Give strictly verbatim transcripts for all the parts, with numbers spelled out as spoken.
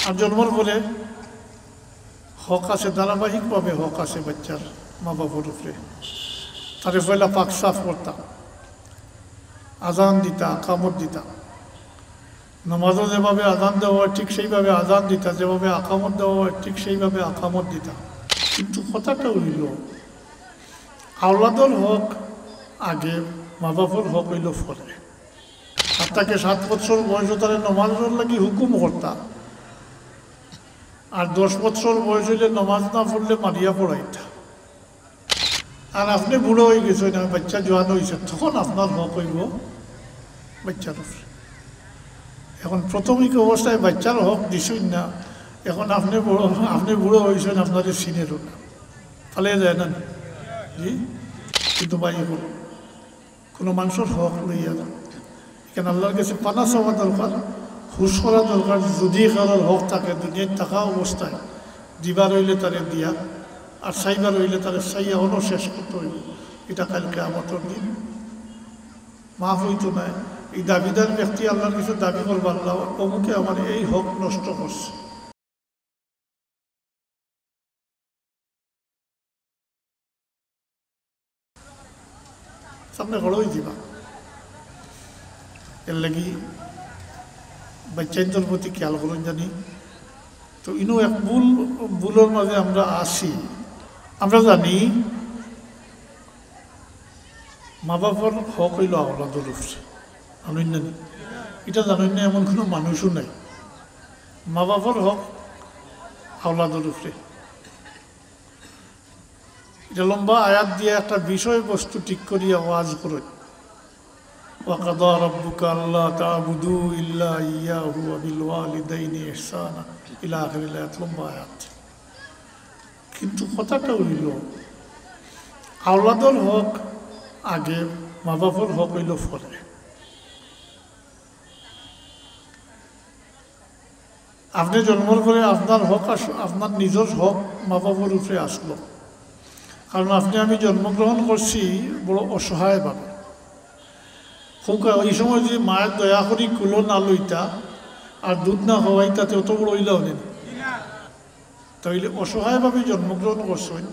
আর জন্মর পরে হক আছে, ধারাবাহিকভাবে হক আছে বাচ্চার মা বাবার উপরে। তারে পয়লা পাক সাফ করতা, আজান দিতা, আকামত দিতা। নামাজও যেভাবে আজান দেওয়া হয়, ঠিক সেইভাবে আজান দিতা, যেভাবে আকামত দেওয়া হয়, ঠিক সেইভাবে আকামত দিতা। কিন্তু কথাটা হইল, আওলাদর হক আগে, মা বাবার হক হইল পরে। আর তাকে সাত বছর বয়স তারে নমাজর লাগি হুকুম করতা, আর দশ বছর বয়স হইলে নমাজ না পড়লে মারিয়া পড়াইতা। আর আপনি বুড়া হয়ে গেছেন, আর বাচ্চা জোয়ান হয়েছে, তখন আপনার হক হইব বাচ্চার উপরে। এখন প্রাথমিক অবস্থায় বাচ্চার হক দিছইন না, এখন আপনি বড়, আপনি বুড়া হয়েছেন, আপনারে চিনেরও না, পালিয়ে যায় না নি? জি। কিন্তু ভাই, এখন কোনো মানুষের হক লইয়া এখানে আল্লাহর কাছে পানা চাওয়া দরকার, হুশ করা দরকার। যদি কারোর হক থাকে দুনিয়ায় থাকা অবস্থায়, দিবার হইলে তারে দিয়া, আর চাইবার হইলে তারে চাইয়া অনো শেষ করতে হইব। এটা কালকে কিয়ামতর দিন মাফ হইতো না। এই দাবিদার ব্যক্তি আল্লাহর কাছে দাবি করবা, "আল্লাহ, অমুকে আমার এই হক নষ্ট করছে।" সামনে বড় হয়ে দিবা। এর লাগি বাচ্চাইন্তর প্রতি খেয়াল করুন জানি। তো ইনো এক ভুল, ভুলর মাঝে আমরা আছি। আমরা জানি মা বাবার হক হইল আওলাদর উপরে, জানইন না নি? এটা জানইন না এমন কোনো মানুষও নাই। মা বাবার হক আওলাদর উপরে। এটা লম্বা আয়াত দিয়া একটা বিষয়বস্তু ঠিক করিয়া ওয়াজ করে। وقضى ربك ألا تعبدوا إلا إياه وبالوالدين إحسانا إلى آخر الآية, লম্বা আয়াত। কিন্তু কথাটা হইল, আওলাদর হক আগে, মা বাবার হক হইল পরে। আপনি জন্মর পরে আপনার হক আস-, আপনার নিজের হক মা বাবার উপরে আসলো, কারণ আপনি আমি জন্মগ্রহণ করছি বড় অসহায়ভাবে। খুব এই সময় যদি মায়ের দয়া করি কুলো না লইতা আর দুধ না খাওয়াইতা, তে অত বড় হইলা হলেন। তাইলে অসহায়ভাবে জন্মগ্রহণ করছেন,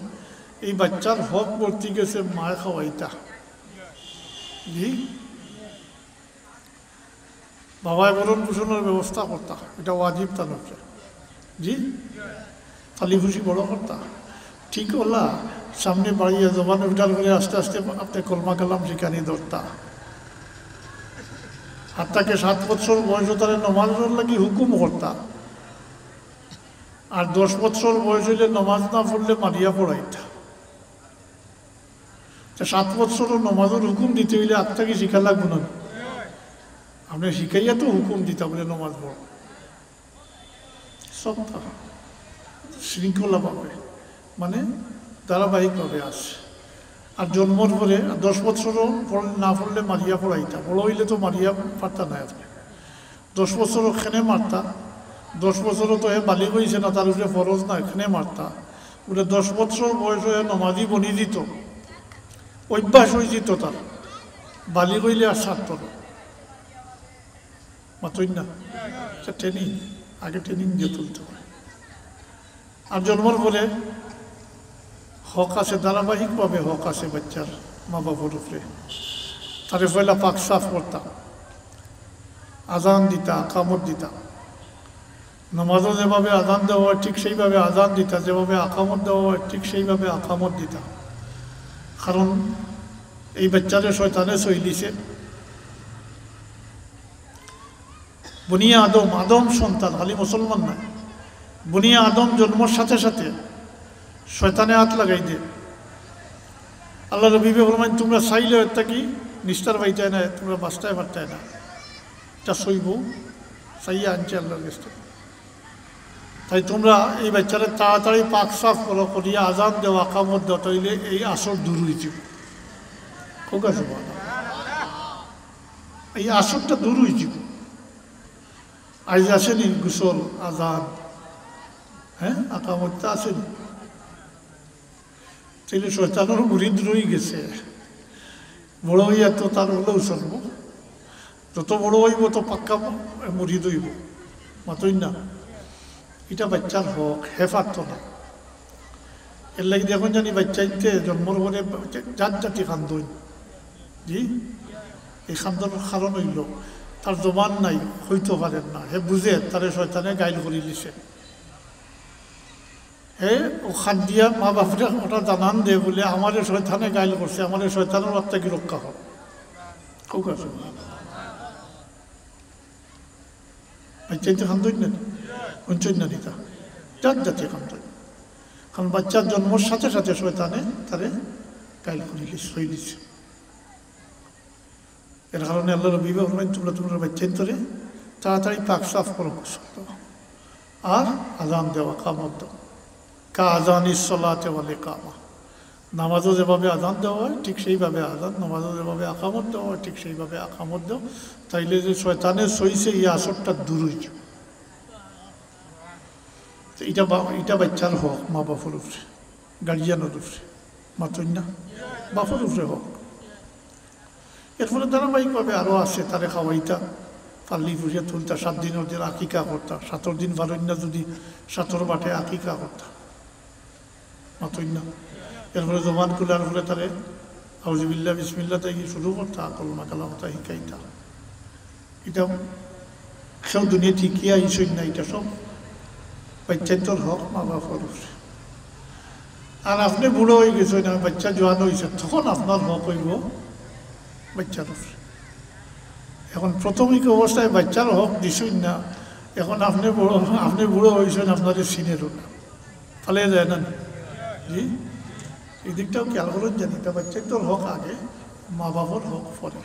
এই বাচ্চার হক বর্তি গেছে মায় খাওয়াইতা। জি, বাবায় ভরণ পোষণর ব্যবস্থা করতা, এটা ওয়াজিব তার উপরে। জি, খালি খুশি বড় করতা। ঠিক ওলা সামনে বাড়িয়ে জবান উঠার করে আস্তে আস্তে আপনি কলমা কালাম শিখানি ধরতা। আর তাকে সাত বছর বয়স তারে নমাজর লাগি হুকুম করতা। আর দশ বছর বয়স হইলে নমাজ না পড়লে মারিয়া পড়াইতা। তে সাত বছরও নমাজর হুকুম দিতে হইলে আগ থাকি শিখা লাগবো না? আপনি শিখাইয়া তো হুকুম দিতা বলে নমাজ পড়ো। সবটা শৃঙ্খলাভাবে, মানে ধারাবাহিকভাবে আছে। আর জন্মর পরে দশ বছরও পড়-, না পড়লে মারিয়া পড়াইতা, বড় হইলে তো মারিয়া পারতা না আপনি। দশ বছরও খেনে মারতা, দশ বছরও তো হে বালিগ হইছে না, তার উপরে ফরজ না, খেনে মারতা। বলে দশ বছর বয়স হয়ে নমাজি বনি দিত, অভ্যাস হয়ে যেত তার, বালিগ হইলে আর ছাড়ত না। মাতইন না, এটা ট্রেনিং, আগে ট্রেনিং দিয়ে তুলতে হয়। আর জন্মর পরে হক আছে, ধারাবাহিকভাবে হক আছে বাচ্চার মা বাবার উপরে। তারে পয়লা পাক সাফ করতা, আজান দিতা, আকামত দিতা। নামাজও যেভাবে আজান দেওয়া হয়, ঠিক সেইভাবে আজান দিতা, যেভাবে আকামত দেওয়া হয়, ঠিক সেইভাবে আকামত দিতা। কারণ এই বাচ্চারে শয়তানে ছই দিছে। বনিয়া আদম, আদম সন্তান, খালি মুসলমান নায়। বনিয়া আদম জন্মর সাথে সাথে শয়তানে হাত লাগাই দে। আল্লাহর হাবিবে ফরমাইন, "তোমরা চাইলেও এর থাকি নিস্তার পাইতায় না, তোমরা বাঁচতায় পারতায় না।" এটা ছইব, চাইয়া আনছে আল্লাহর কাছ থাকি। তাই তোমরা এই বাচ্চারে তাড়াতাড়ি পাক সাফ করো, করিয়া আজান দেও, আকামত দেও, তাইলে এই আসর দূর হইতে। ঠিক আছে বাবা? এই আসরটা দূর হয়ে যাব। আইজ আসেনি গোসল, আজান, হ্যাঁ, আকামতটা আসেনি। তাইলে শয়তানের মুরিদ রয়ে গেছে। বড় হইয়া তো তার হলেও চলব। যত বড় হইব তো পাক্কা মুরিদ হইব। মাতইন না। ইটা বাচ্চার হক, হে পারতো না। এরলাগি দেখইন জানি বাচ্চাইন্তে জন্মর পরে জাত জাতি কান্দইন। জি, এই কান্দর কারণ অইলো, তার জবান নাই, কইতো পারের না। হে বুঝের, তারে শয়তানে গাইল করিলিছে। হে অউ কান্দিয়া মা বাপরে ওটা জানান দেয় বুলে, "আমারে শয়তানে গাইল করছে, আমারে শয়তানর আত থাকি রক্ষা কর।" কউক্কা সুবহানাল্লাহ। বাচ্চাইন্তে কান্দইন না নি? হুনছইন না নি তা? জাত জাতি কান্দইন। কারণ বাচ্চার জন্মর সাথে সাথে শয়তানে তারে গাইল করিলিছে, ছইলিছে। এর কারণে আল্লার নবীয়ে ফরমাইন, "তুমরা তুমরার বাচ্চাইন্তরে তাড়াতাড়ি পাক সাফ করো, গোসল দেও, আর আজান দেও, একামত দেও।" কা আজানিস সালাতে ওয়াল ইকামা। নামাজো যেভাবে আজান দেওয়া হয়, ঠিক সেইভাবে আজান, নামাজো যেভাবে একামত দেওয়া হয়, ঠিক সেইভাবে একামত দেও। তাইলে যে শয়তানে ছইছে, ই আসরটা দূর অইযিবো। তো ইটা বা-, ইটা বাচ্চার হক, মা বাপর উপরে, গার্জিয়ানর উপরে, মাতইন না, বাপর উপরে হক। এরপরে ধারাবাহিকভাবে আরো আছে, তারে খাওয়াইতা, পালি পুষিয়া তুলতা, সাত দিনর দিন আকিকা করতা, সাতর দিন পারইন না যুদি সাতর বাটে আকিকা করতা, মাতইন না। এরপরে জবান খুলার পরে তারে আউযুবিল্লাহ, বিসমিল্লাহ থাকি শুরু করতা, কলমা কালামতা হিকাইতা। ইটা কেউ দুনিয়াত হিকিয়া আইছইন না, ইটা সব বাচ্চাইন্তর হক মা বাপর উপরে। আর আপনে বুড়া অইগেছইন, আর বাচ্চা জোয়ান অইছে, তখন আপনার হক অইবো বাচ্চার উপরে। এখন প্রাথমিক অবস্থায় বাচ্চার হক দিছইন না, এখন আপনে বুড়া, আপনে বুড়া অইছইন, আপনারে চিনেরও না, ফালাই যায় না। জি, এই দিকটাও খেয়াল করইন জানি, ইটা বাচ্চাইন্তর হক আগে, মা বাপর হক পরে।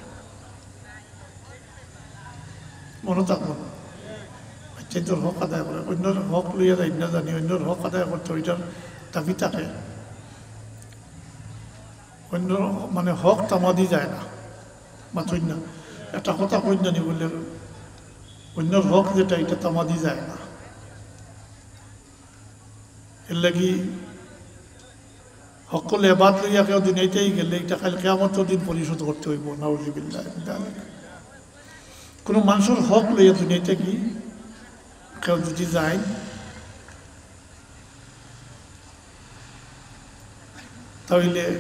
মনো থাকবো। বাচ্চাইন্তর হক আদায় করে, অইন্যর হক লইয়া যাইন না জানি, অইন্যর হক আদায় করতে অইটার দাবি থাকে। অইন্যর, মানে, হক তামাদি যায় না, মাতইন না। একটা কথা কইন জানি বুলে, অইন্যর হক যেটা, ইটা তামাদি যায় না। এরলাগি হক্কল এবাদ লইয়া কেউ দুনিয়াইতে গেলে ইটা কাইল কিয়ামতর দিন পরিশোধ করতে অইবো, নাউজুবিল্লাহ মিন যালিক। কুনু মানষর হক লইয়া দুনিয়াইতে গি কেউ যুদি যায়, তাইলে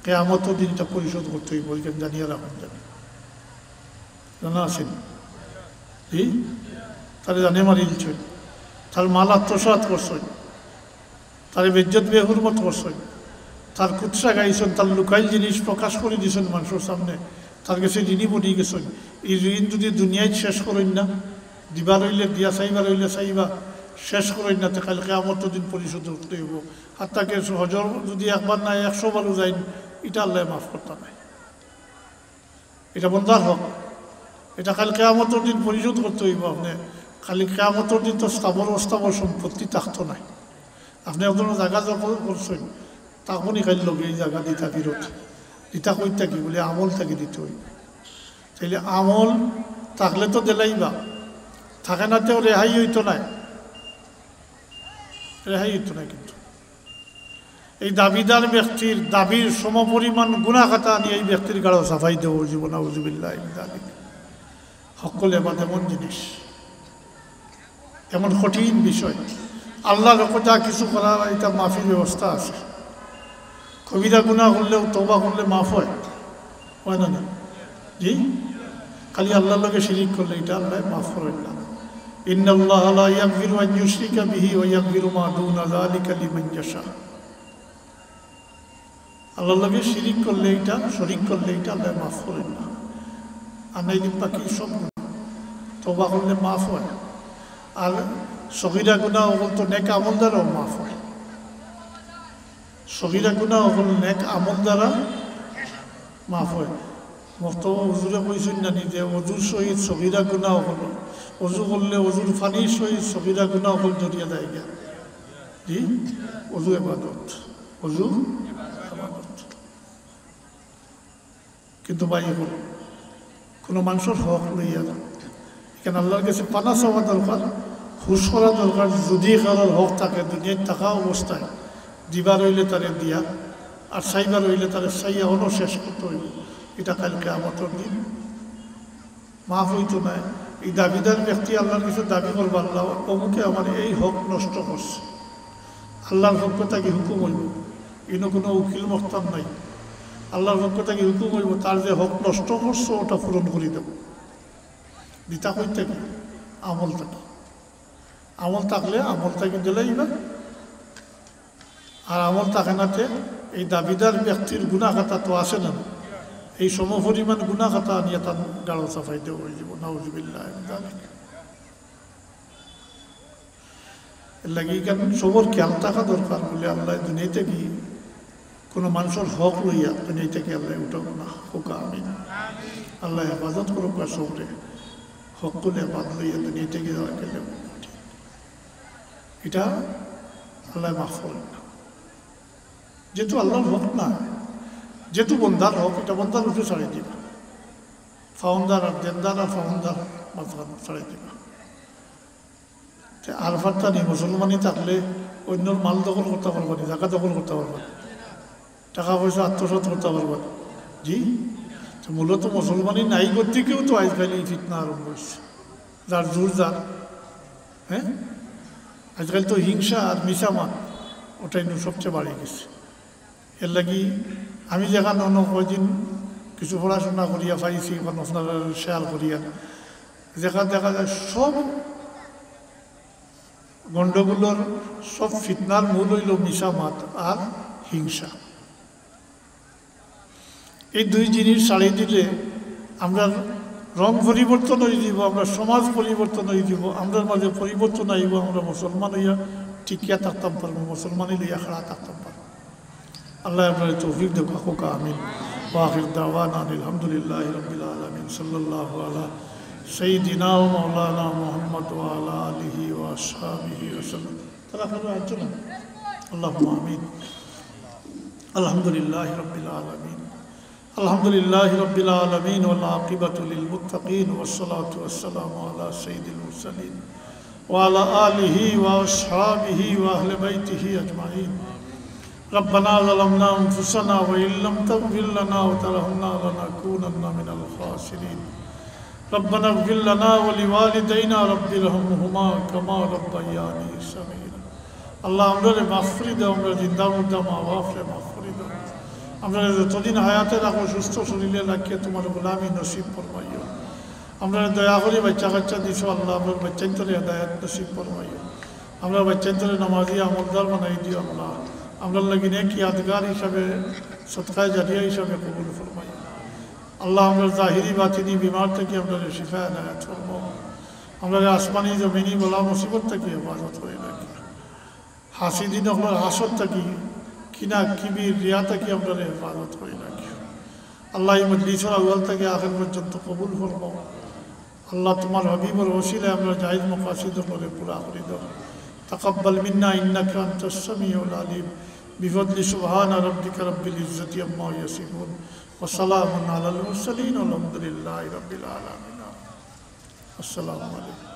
কিয়ামতর দিন ইটা পরিশোধ করতে অইবো, ইখান জানিয়া রাখইন জানি। জানা আছে নি? জি? তারে জানে মারিলিছইন, তার মাল আত্মসাৎ করছইন, তারে বেইজ্জত বেহুরমত করছইন, তার কুৎসা গাইছইন, তার লুকাইল জিনিস প্রকাশ করি দিছইন মানষর সামনে, তার গেছে ঋণী বনি গেছইন। ই ঋণ যুদি দুনিয়াইত শেষ করইন না, দিবার অইলে দিয়া, চাইবার অইলে চাইবা, শেষ করইন না, তে কাইল কিয়ামতর দিন পরিশোধ করতে অইবো। হাত্তা কে হজর যুদি একবার না একশো বারও যাইন, ইটা আল্লায় মাফ করতা নায়। ইটা বন্দার হক, ইটা কাইল কিয়ামতর দিন পরিশোধ করতে অইবো আপনে। কাইল কিয়ামতর দিন তো স্থাবর অস্থাবর সম্পত্তি থাকতো নায়। আপনে একজনর জাগা দখল করছইন, তাকবো নি কাইল লগে ই জাগা দিতা ফিরত? দিতা কই থাকি? বুলে আমল থাকি দিতে অইবো। তাইলে আমল থাকলে তো দিলাইবা, থাকে না তেও রেহাই অইতো নায়, রেহাই অইতো নায়। কিন্তু এই দাবিদার ব্যক্তির দাবির সমপরিমাণ গুনাহ খাতা আনি এই ব্যক্তির গাড়ো চাপাই দেওয়া অইবো, নাউজুবিল্লাহ মিন যালিক। হক্কল এবাদ এমন জিনিস, এমন কঠিন বিষয়। আল্লার হকো যা কিছু করার, ইটা মাফির ব্যবস্থা আছে। কবিরা গুনাহ করলেও তওবা করলে মাফ অয়, অয় না নি? জি, খালি আল্লার লগে শিরিক করলে ইটা আল্লায় মাফ করইন না। ইন্নাল্লাহা লা ইয়াগফিরু আন ইউশরিকা বিহি ওয়া ইয়াগফিরু মা দুনা যালিকা লিমান ইয়াশা। আল্লার লগে শিরিক করলে ইটা, শরিক করলে ইটা আল্লায় মাফ করইন না। আর নাইলে বাকি সব গুনাহ তওবা করলে মাফ অয়। আর সগীরা গুনাহ অকল তো নেক আমল দ্বারাও মাফ অয়। সগীরা গুনাহ অকল নেক আমল দ্বারা মাফ অয়। মক্তবো হুজুরে কইছইন না নি যে অজুর সহিত সগীরা গুনাহ অকল, অজু করলে অজুর পানির সহিত সগীরা গুনাহ অকল ঝরিয়া যায়গি। জি, অজু এবাদত, অজু এবাদত। কিন্তু ভাই, অখন কুনু মানষর হক লইয়া ইখান আল্লার গেছে পানা চাওয়া দরকার, হুশ করা দরকার। যুদি কারোর হক থাকে, দুনিয়াত থাকা অবস্থায় দিবার অইলে তারে দিয়া, আর চাইবার অইলে তারে চাইয়া অনো শেষ করতে অইবো। ইটা কাইল কিয়ামতর দিন মাফ অইতো নায়। এই দাবিদার ব্যক্তি আল্লাহর কাছে দাবি করবা, "আল্লাহ, অমুকে আমার এই হক নষ্ট করছে।" আল্লাহর পক্ষ থাকি হুকুম অইবো, ইনো কুনু উকিল মক্তার নাই। আল্লাহর পক্ষ থাকি হুকুম অইবো, "তার যে হক নষ্ট করছো, ওটা পূরণ করি দেও।" দিতা কই থাকি? আমল থাকি। আমল থাকলে আমল থাকি দিলাইবা। আর আমল থাকে না তে এই দাবিদার ব্যক্তির গুনাহ খাতা তো আছে না, এই সমপরিমাণ গুনাহ খাতা আনিয়া তার গাড়ো চাপাই দেওয়া অইযিবো। নাউজুবিল্লাহ মিন যালিক। এর লাগি ইখান সবর খেয়াল থাকা দরকার বলে আল্লাহ দুনিয়া থাকি কুনু মানষর হক লইয়া দুনিয়া থাকি আল্লাহ উঠাউক না, কউক্কা আমিন। আল্লাহ হেফাজত করউক্কা সবরে, হক লইয়া বাদ লইয়া দুনিয়া থাকি যাওয়া গেলে ইটা আল্লাহ মাফ করইন না। যেহেতু আল্লাহর হক না, যেহেতু বন্দার হক, ইটা বন্দার উপরে ছাড়ি দিবা। পাওনদার আর দেনদার আর পাওনদার মাঝখানো ছাড়ি দিবা। তে আর পারতা নি, মুসলমানি থাকলে অইন্যর মাল দখল করতা পারবা নি, জাগা দখল করতা পারবা নি, টাকা পয়সা আত্মসাৎ করতা পারবা নি। জি, তো মূলত মুসলমানি নাই গতিকেউ তো আইজকাইল এই ফিতনা আরম্ভ অইছে, যার জোর যার। হ্যাঁ, আইজকাইল তো হিংসা আর মিছা মাত, ওটাই নু সবচেয়ে বাড়ি গেছে। এর লাগি আমি যেখান অন্য কয়দিন কিছু পড়াশোনা করিয়া পাইছি, অখন আপনারার শেয়ার করিয়া, যেখান দেখা যায় সব গণ্ডগোলর, সব ফিতনার মূল অইলো মিছা মাত আর হিংসা। এই দুই জিনিস ছাড়ি দিলে আমরার রং পরিবর্তন অইযিবো, আমরার সমাজ পরিবর্তন অইযিবো, আমরার মাঝে পরিবর্তন আইবো, আমরা মুসলমান অইয়া টিকিয়া থাকতাম পারবো, মুসলমানি লইয়া খাড়া থাকতাম পারবো। আল্লাহ আমরারে তৌফিক দেউক্কা, কউক্কা আমিন। ওয়া আখির দাওয়ানা আনিল হামদুলিল্লাহি রাব্বিল আলামিন। সাল্লাল্লাহু আলা সাইয়্যিদিনা ওয়া মাওলানা মুহাম্মদ ওয়া আলা আলিহি ওয়া আসহাবিহি ওয়া সাল্লাম। তারা কেউ আছো না? আল্লাহুম্মা আমিন। আলহামদুলিল্লাহি রাব্বিল আলামিন। الحمد لله رب العالمين، والعاقبة للمتقين، والصلاة والسلام على سيد المرسلين وعلى آله وأصحابه وأهل بيته أجمعين. ربنا ظلمنا أنفسنا وإن لم تغفر لنا وترحمنا لنكونن من الخاسرين. ربنا اغفر لنا ولوالدينا رب ارحمهما كما ربياني صغيرا. আল্লাহ, আমরারে মাফ করি দেও, আমরা জিন্দা মুর্দা মা বাপরে মাফ করি দেও। আমরারে যতদিন হায়াতে রাখো, সুস্থ শরীরে রাখিয়া তোমার গোলামি নসিব ফরমাইও। আমরারে দয়া করি বাচ্চা কাচ্চা দিছো আল্লাহ, আমরার বাচ্চাইন্তরে হেদায়েত নসিব ফরমাইও। আমরার বাচ্চাইন্তরে নামাজি আমলদার বানাই দিও আল্লাহ। আমরার লাগি নেক ইয়াদগার হিসাবে, সদকায়ে জারিয়া হিসাবে কবুল ফরমাইও। আল্লাহ, আমরার জাহিরি বাতিনি বিমার থাকি আমরারে শিফা এনায়েত ফরমাও। আমরারে আসমানি জমিনি বালা মুসিবত থাকি হেফাজত করি রাখিও। হাসিদিন অকলর হাসদ থাকি, কিনা কিবির রিয়া থাকি আমরারে হেফাজত করি রাখিও। আল্লাহ, এই মজলিসর আউয়াল থাকি আখের পর্যন্ত কবুল ফরমাও। আল্লাহ, তোমার হাবিবর ওসিলায় আমরার জায়েজ মাকাসিদ অকলরে পুরা করি দেও। تقبل منا إنك أنت السميع العليم. بفضل سبحان ربك رب العزة عما يصفون. وسلام على المرسلين والحمد لله رب العالمين. السلام عليكم.